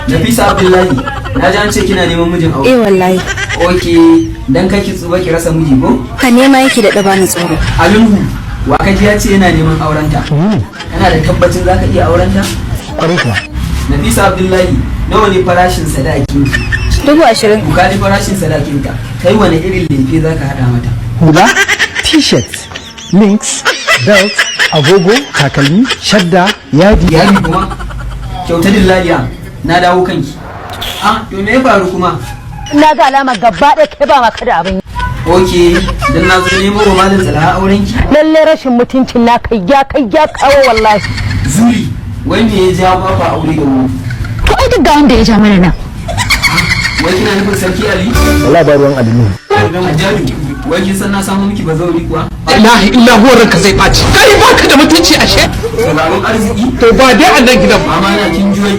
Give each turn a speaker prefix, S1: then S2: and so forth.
S1: Nafisa Abdullahi, na ji an ce kina neman mijin aure.
S2: Eh wallahi.
S1: Ok, dan kake tsuba ki rasa miji ko?
S2: Ka nema yake da bani tsoro.
S1: Alinhu, wa kaji ya ce yana neman aurenta? Kana da tabbacin zaka iya aurenta?
S3: Kwarai kuwa.
S1: Nafisa Abdullahi, nawa ne farashin sadakin ki?
S2: 20,000.
S1: Ku kaji farashin sadakinta. Kai, wani irin lefe zaka hada mata?
S3: Hula, T-shirt, links, belt, agogo, takalmi, shadda, yadi.
S1: Yari kuma? Kyauta dillaliya, na dawo kanki. Ah, to me ya faru kuma?
S4: Na ga alama gaba ɗaya kai ba maka da abin yi.
S1: Ok, dan na zo nemo wa Malam Salaha aurenki.
S4: Lalle rashin mutuncin na kai ya kai ya kawo wallahi.
S1: Zuri, wai me ya ja ba fa aure da wuri?
S4: To ai duk ga wanda ya ja mana nan.
S1: Wai kina nufin Sarki Ali?
S3: Wallahi ba ruwan Alinu.
S1: Hajjaju, wai kin san na samu miki bazawari kuwa?
S5: Ilahi illa huwa, ranka zai ɓaci. Kai baka da mutunci ashe.
S1: Sauraron arziki?
S5: To ba dai a nan gidan ba.
S1: Mama na, kin ji wai.